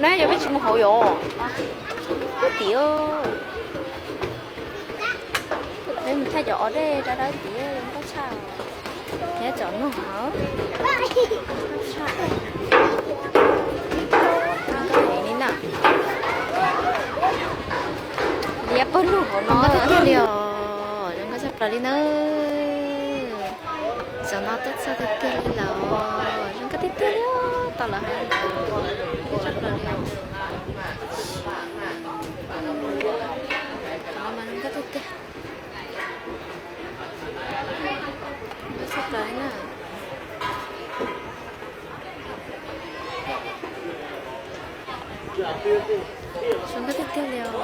Yog peb tsis mus hauv yom? Kub tim. Peb mus thaij cov o dej rau dawb tid, zoo nkauj tshaj. Thiab cov nug hauv tshaj li na. Liab pawg lug hauv no tiag tiag li os, zoo nkauj tshaj plaws li na. Zaum no tuaj txog tiag tiag li lawm, zoo nkauj tiag tiag li os, tau lawv hais zoo nkauj tiag tiag. Zoo nkauj tshaj plaws li na. Zoo nkauj tiag tiag li os.